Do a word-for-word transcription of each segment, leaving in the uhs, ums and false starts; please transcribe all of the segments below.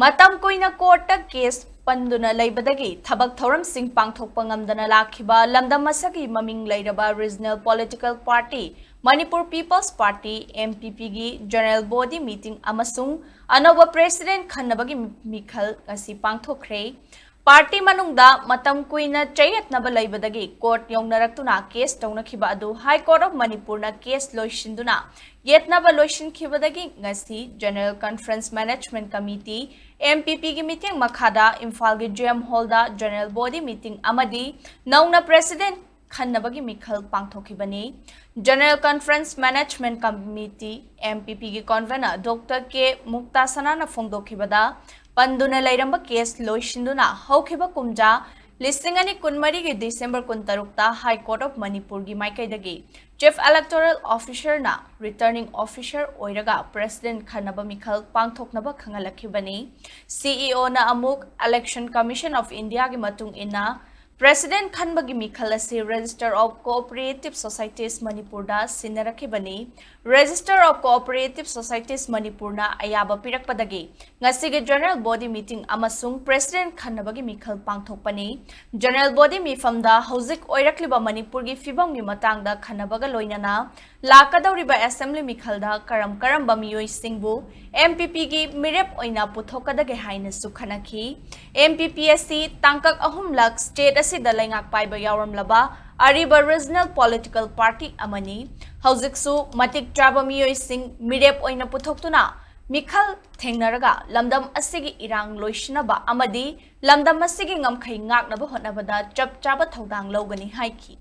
ꯃꯇꯝ ꯀꯨꯏꯅ ꯀꯣꯔꯠꯇ ꯀꯦꯁ ꯄꯟꯗꯨꯅ ꯂꯩꯕꯗꯒꯤ ꯊꯕꯛ ꯊꯧꯔꯝꯁꯤꯡ ꯄꯥꯡꯊꯣꯛꯄ ꯉꯝꯗꯅ ꯂꯥꯛꯈꯤꯕ ꯂꯝꯗꯝ ꯑꯁꯤꯒꯤ ꯃꯃꯤꯡ ꯂꯩꯔꯕ regional political party Manipur peoples party, M P ꯄꯤꯒꯤ ꯖꯦꯅꯔꯦꯜ ꯕꯣꯗꯤ ꯃꯤꯇꯤꯡ ꯑꯃꯁꯨꯡ ꯑꯅꯧꯕ ꯄ꯭ꯔꯦꯁꯤꯗꯦꯟꯠ ꯈꯟꯅꯕꯒꯤ ꯃꯤꯈꯜ ꯉꯁꯤ ꯄꯥꯡꯊꯣꯛꯈ꯭ꯔꯦ꯫ ꯄꯥꯔꯇꯤ ꯃꯅꯨꯡꯗ ꯃꯇꯝ ꯀꯨꯏꯅ ꯆꯌꯦꯠꯅꯕ ꯂꯩꯕꯗꯒꯤ ꯀꯣꯔꯠ ꯌꯧꯅꯔꯛꯇꯨꯅ ꯀꯦꯁ ꯇꯧꯅꯈꯤꯕ ꯑꯗꯨ ꯍꯥꯏ ꯀꯣꯔꯠ ꯑꯣꯐ ꯃꯅꯤꯄꯨꯔꯅ ꯀꯦꯁ ꯂꯣꯏꯁꯤꯟꯗꯨꯅ ꯌꯦꯠꯅꯕ ꯂꯣꯏꯁꯤꯟꯈꯤꯕꯗꯒꯤ ꯉꯁꯤ general conference management committee, M P ꯄꯤꯒꯤ ꯃꯤꯠꯌꯦꯡ ꯃꯈꯥꯗ ꯏꯝꯐꯥꯜꯒꯤ ꯖꯤ ꯑꯦꯝ ꯍꯣꯜꯗ ꯖꯦꯅꯔꯦꯜ ꯕꯣꯗꯤ ꯃꯤꯇꯤꯡ ꯑꯃꯗꯤ ꯅꯧꯅ ꯄ꯭ꯔꯦꯁꯤꯗꯦꯟꯠ ꯈꯟꯅꯕꯒꯤ ꯃꯤꯈꯜ ꯄꯥꯡꯊꯣꯛꯈꯤꯕꯅꯤ꯫ General conference management committee, M P ꯄꯤꯒꯤ ꯀꯟꯚꯦꯅꯔ ꯗꯣꯛꯇꯔ ꯀꯦ ꯃꯨꯛꯇꯥꯁꯅꯥꯅ ꯐꯣꯡꯗꯣꯛꯈꯤꯕꯗ, ꯄꯟꯗꯨꯅ ꯂꯩꯔꯝꯕ ꯀꯦꯁ ꯂꯣꯏꯁꯤꯟꯗꯨꯅ ꯍꯧꯈꯤꯕ ꯀꯨꯝꯖꯥ ꯂꯤꯁꯤꯡ ꯑꯅꯤ ꯀꯨꯟꯃꯔꯤꯒꯤ ꯗꯤꯁꯦꯝꯕꯔ ꯀꯨꯟꯇꯔꯨꯛꯇ ꯍꯥꯏ ꯀꯣꯔꯠ ꯑꯣꯐ ꯃꯅꯤꯄꯨꯔꯒꯤ ꯃꯥꯏꯀꯩꯗꯒꯤ ꯆꯤꯐ ꯏꯂꯦꯛꯇꯣꯔꯦꯜ ꯑꯣꯐꯤꯁꯔꯅ ꯔꯤꯇꯔꯅꯤꯡ ꯑꯣꯐꯤꯁꯔ ꯑꯣꯏꯔꯒ ꯄ꯭ꯔꯦꯁꯤꯗꯦꯟꯠ ꯈꯟꯅꯕ ꯃꯤꯈꯜ ꯄꯥꯡꯊꯣꯛꯅꯕ ꯈꯪꯍꯜꯂꯛꯈꯤꯕꯅꯤ꯫ ꯁꯤ ꯏ ꯑꯣꯅ ꯑꯃꯨꯛ ꯏꯂꯦꯛꯁꯟ ꯀꯃꯤꯁꯟ ꯑꯣꯐ ꯏꯟꯗꯤꯌꯥꯒꯤ ꯃꯇꯨꯡ ꯏꯟꯅ ꯄ꯭ꯔꯦꯁꯤꯗꯦꯟꯠ ꯈꯟꯕꯒꯤ ꯃꯤꯈꯜ ꯑꯁꯤ ꯔꯦꯖꯤꯁꯇꯔ ꯑꯣꯐ ꯀꯣꯑꯣꯄꯔꯦꯇꯤꯚ ꯁꯣꯁꯥꯏꯇꯤꯁ ꯃꯅꯤꯄꯨꯔꯗ ꯁꯤꯟꯅꯔꯛꯈꯤꯕꯅꯤ꯫ ꯔꯦꯖꯤꯁꯇꯔ ꯑꯣꯐ ꯀꯣꯑꯣꯄꯔꯦꯇꯤꯚ ꯁꯣꯁꯥꯏꯇꯤꯁ ꯃꯅꯤꯄꯨꯔꯅ ꯑꯌꯥꯕ ꯄꯤꯔꯛꯄꯗꯒꯤ ꯉꯁꯤꯒꯤ ꯖꯦꯅꯔꯦꯜ ꯕꯣꯗꯤ ꯃꯤꯇꯤꯡ ꯑꯃꯁꯨꯡ ꯄ꯭ꯔꯦꯁꯤꯗꯦꯟꯠ ꯈꯟꯅꯕꯒꯤ ꯃꯤꯈꯜ ꯄꯥꯡꯊꯣꯛꯄꯅꯤ꯫ ꯖꯦꯅꯔꯦꯜ ꯕꯣꯗꯤ ꯃꯤꯐꯝꯗ ꯍꯧꯖꯤꯛ ꯑꯣꯏꯔꯛꯂꯤꯕ ꯃꯅꯤꯄꯨꯔꯒꯤ ꯐꯤꯕꯝꯒꯤ ꯃꯇꯥꯡꯗ ꯈꯟꯅꯕꯒ ꯂꯣꯏꯅꯅ ꯂꯥꯛꯀꯗꯧꯔꯤꯕ ꯑꯦꯁꯦꯝꯕ꯭ꯂꯤ ꯃꯤꯈꯜꯗ ꯀꯔꯝ ꯀꯔꯝꯕ ꯃꯤꯑꯣꯏꯁꯤꯡꯕꯨ ꯑꯦꯝ ꯄꯤ ꯄꯤꯒꯤ ꯃꯤꯔꯦꯞ ꯑꯣꯏꯅ ꯄꯨꯊꯣꯛꯀꯗꯒꯦ ꯍꯥꯏꯅꯁꯨ ꯈꯟꯅꯈꯤ꯫ ꯑꯦꯝ ꯄꯤ ꯄꯤ ꯑꯁꯤ ꯇꯥꯡꯀꯛ ꯑꯍꯨꯝꯂꯛ ꯁ꯭ꯇꯦꯠ ꯑꯁꯤꯗ ꯂꯩꯉꯥꯛ ꯄꯥꯏꯕ ꯌꯥꯎꯔꯝꯂꯕ ꯑꯔꯤꯕ ꯔꯤꯖꯅꯦꯜ ꯄꯣꯂꯤꯇꯤꯀꯦꯜ ꯄꯥꯔꯇꯤ ꯑꯃꯅꯤ꯫ ꯍꯧꯖꯤꯛꯁꯨ ꯃꯇꯤꯛ ꯆꯥꯕ ꯃꯤꯑꯣꯏꯁꯤꯡ ꯃꯤꯔꯦꯞ ꯑꯣꯏꯅ ꯄꯨꯊꯣꯛꯇꯨꯅ ꯃꯤꯈꯜ ꯊꯦꯡꯅꯔꯒ ꯂꯝꯗꯝ ꯑꯁꯤꯒꯤ ꯏꯔꯥꯡ ꯂꯣꯏꯁꯤꯟꯅꯕ ꯑꯃꯗꯤ ꯂꯝꯗꯝ ꯑꯁꯤꯒꯤ ꯉꯝꯈꯩ ꯉꯥꯛꯅꯕ ꯍꯣꯠꯅꯕꯗ ꯆꯞ ꯆꯥꯕ ꯊꯧꯗꯥꯡ ꯂꯧꯒꯅꯤ ꯍꯥꯏꯈꯤ꯫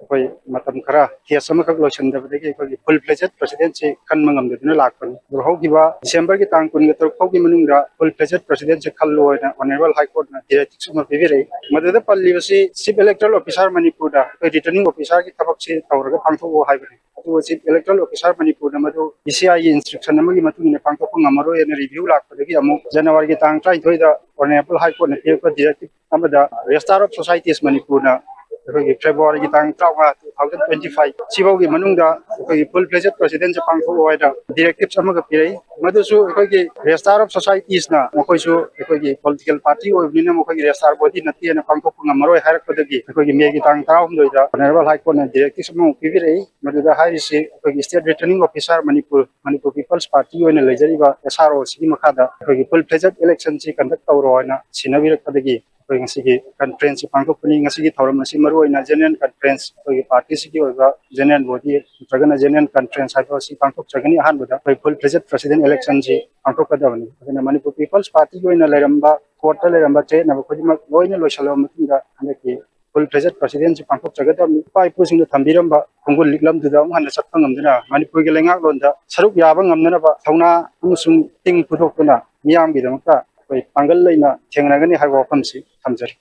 ꯑꯩꯈꯣꯏ ꯃꯇꯝ ꯈꯔ ꯀꯦꯁ ꯑꯃꯈꯛ ꯂꯣꯏꯁꯤꯟꯗꯕꯗꯒꯤ ꯑꯩꯈꯣꯏꯒꯤ ꯐꯨꯜ ꯐ꯭ꯂꯦꯖꯦꯠ ꯄ꯭ꯔꯦꯁꯤꯗꯦꯟꯠꯁꯤ ꯈꯟꯕ ꯉꯝꯗꯗꯨꯅ ꯂꯥꯛꯄꯅꯤ꯫ ꯑꯗꯨ ꯍꯧꯈꯤꯕ ꯗꯤꯁꯦꯝꯕꯔꯒꯤ ꯇꯥꯡ ꯀꯨꯟꯒ ꯇꯔꯨꯛ ꯐꯥꯎꯒꯤ ꯃꯅꯨꯡꯗ ꯐꯨꯜ ꯐ꯭ꯂꯦꯖꯦꯠ ꯄ꯭ꯔꯦꯁꯤꯗꯦꯟꯠꯁꯤ ꯈꯜꯂꯣ ꯍꯥꯏꯅ ꯑꯣꯅꯔꯦꯕꯜ ꯍꯥꯏ ꯀꯣꯔꯠꯅ ꯗꯤꯔꯦꯛꯇꯤꯚꯁ ꯑꯃ ꯄꯤꯕꯤꯔꯛꯏ꯫ ꯃꯗꯨꯗ ꯄꯜꯂꯤꯕꯁꯤ ꯆꯤꯐ ꯏꯂꯦꯛꯇꯣꯔꯦꯜ ꯑꯣꯐꯤꯁꯥꯔ ꯃꯅꯤꯄꯨꯔꯗ ꯑꯩꯈꯣꯏ ꯔꯤꯇꯔꯅꯤꯡ ꯑꯣꯐꯤꯁꯥꯔꯒꯤ ꯊꯕꯛꯁꯤ ꯇꯧꯔꯒ ꯄꯥꯡꯊꯣꯛꯑꯣ ꯍꯥꯏꯕꯅꯤ꯫ ꯑꯗꯨꯒ ꯆꯤꯐ ꯏꯂꯦꯛꯇꯣꯔꯦꯜ ꯑꯣꯐꯤꯁꯥꯔ ꯃꯅꯤꯄꯨꯔꯅ ꯃꯗꯨ ꯏ ꯁꯤ ꯑꯥꯏꯒꯤ ꯏꯟꯁꯇ꯭ꯔꯛꯁꯟ ꯑꯃꯒꯤ ꯃꯇꯨꯡ ꯏꯟꯅ ꯄꯥꯡꯊꯣꯛꯄ ꯉꯝꯃꯔꯣꯏ ꯍꯥꯏꯅ ꯔꯤꯚ꯭ꯌꯨ ꯂꯥꯛꯄꯗꯒꯤ ꯑꯃꯨꯛ ꯖꯅꯋꯥꯔꯤꯒꯤ ꯇꯥꯡ ꯇꯔꯥꯅꯤꯊꯣꯏꯗ ꯑꯣꯅꯔꯦꯕꯜ ꯍꯥꯏ ꯀꯣꯔꯠꯅ ꯄꯤꯔꯛꯄ ꯗꯤꯔꯦꯛꯇꯤꯚ ꯑꯃꯗ ꯔꯦꯖꯤꯁꯇ꯭ꯔꯥꯔ ꯑꯣꯐ ꯁꯣꯁꯥꯏꯇꯤꯁ ꯃꯅꯤꯄꯨꯔꯅ ꯑꯩꯈꯣꯏꯒꯤ ꯐꯦꯕ꯭ꯔꯨꯋꯥꯔꯤꯒꯤ ꯇꯥꯡ ꯇꯔꯥꯃꯉꯥ, two thousand twenty five ꯁꯤꯐꯥꯎꯒꯤ ꯃꯅꯨꯡꯗ ꯑꯩꯈꯣꯏꯒꯤ full fledged presidentꯁꯦ ꯄꯥꯡꯊꯣꯛꯑꯣ ꯍꯥꯏꯅ directives ꯑꯃꯒ ꯄꯤꯔꯛꯏ꯫ ꯃꯗꯨꯁꯨ ꯑꯩꯈꯣꯏꯒꯤ registrar of societiesꯅ ꯃꯈꯣꯏꯁꯨ ꯑꯩꯈꯣꯏꯒꯤ political party ꯑꯣꯏꯕꯅꯤꯅ ꯃꯈꯣꯏꯒꯤ registrar body ꯅꯠꯇꯦꯅ ꯄꯥꯡꯊꯣꯛꯄ ꯉꯝꯃꯔꯣꯏ ꯍꯥꯏꯔꯛꯄꯗꯒꯤ ꯑꯩꯈꯣꯏꯒꯤ Mayꯒꯤ ꯇꯥꯡ ꯇꯔꯥꯍꯨꯝꯗꯣꯏꯗ Honourable High Courtꯅ directives ꯑꯃꯃꯨꯛ ꯄꯤꯕꯤꯔꯛꯏ꯫ ꯃꯗꯨꯗ ꯍꯥꯏꯔꯤꯁꯤ ꯑꯩꯈꯣꯏꯒꯤ state returning officer Manipur, Manipur People's Party ꯑꯣꯏꯅ ꯂꯩꯖꯔꯤꯕ S R O ꯑꯁꯤꯒꯤ ꯃꯈꯥꯗ ꯑꯩꯈꯣꯏꯒꯤ full fledged electionꯁꯤ conduct ꯇꯧꯔꯣ ꯍꯥꯏꯅ ꯁꯤꯟꯅꯕꯤꯔꯛꯄꯗꯒꯤ ꯑꯩꯈꯣꯏ ꯉꯁꯤꯒꯤ conferenceꯁꯤ ꯄꯥꯡꯊꯣꯛꯄꯅꯤ꯫ ꯉꯁꯤꯒꯤ ꯊꯧꯔꯝ ꯑꯁꯤ ꯃꯔꯨꯑꯣꯏꯅ general conference, ꯑꯩꯈꯣꯏꯒꯤ partyꯁꯤꯒꯤ ꯑꯣꯏꯕ general body ꯅꯠꯇ꯭ꯔꯒꯅ general conference ꯍꯥꯏꯕ ꯑꯁꯤ ꯄꯥꯡꯊꯣꯛꯆꯒꯅꯤ꯫ ꯑꯍꯥꯟꯕꯗ ꯑꯩꯈꯣꯏ full fledged president electionꯁꯤ ꯄꯥꯡꯊꯣꯛꯀꯗꯕꯅꯤ꯫ ꯑꯗꯨꯅ ꯃꯅꯤꯄꯨꯔ People's Partyꯒꯤ ꯑꯣꯏꯅ ꯂꯩꯔꯝꯕ, courtꯇ ꯂꯩꯔꯝꯕ ꯆꯌꯦꯠꯅꯕ ꯈꯨꯗꯤꯡꯃꯛ ꯂꯣꯏꯅ ꯂꯣꯏꯁꯤꯜꯂꯕ ꯃꯇꯨꯡꯗ ꯍꯟꯗꯛꯀꯤ full fledged presidentꯁꯤ ꯄꯥꯡꯊꯣꯛꯆꯒꯗꯕꯅꯤ꯫ ꯏꯄꯥ ꯏꯄꯨꯁꯤꯡꯅ ꯊꯝꯕꯤꯔꯝꯕ ꯈꯣꯡꯒꯨꯜ ꯂꯤꯛꯂꯝꯗꯨꯗ ꯑꯃꯨꯛ ꯍꯟꯅ ꯆꯠꯄ ꯉꯝꯗꯨꯅ ꯃꯅꯤꯄꯨꯔꯒꯤ ꯂꯩꯉꯥꯛꯂꯣꯟꯗ ꯁꯔꯨꯛ ꯌꯥꯕ ꯉꯝꯅꯅꯕ ꯊꯧꯅꯥ ꯑꯃꯁꯨꯡ ꯇꯤꯡ ꯄꯨꯊꯣꯛꯇꯨꯅ ꯃꯤꯌꯥꯝꯒꯤꯗꯃꯛꯇ ꯑꯩꯈꯣꯏ ꯄꯥꯡꯒꯜ ꯂꯩꯅ ꯊꯦꯡꯅꯒꯅꯤ ꯍꯥꯏꯕ ꯋꯥꯐꯝꯁꯤ ꯊꯝꯖꯔꯤ꯫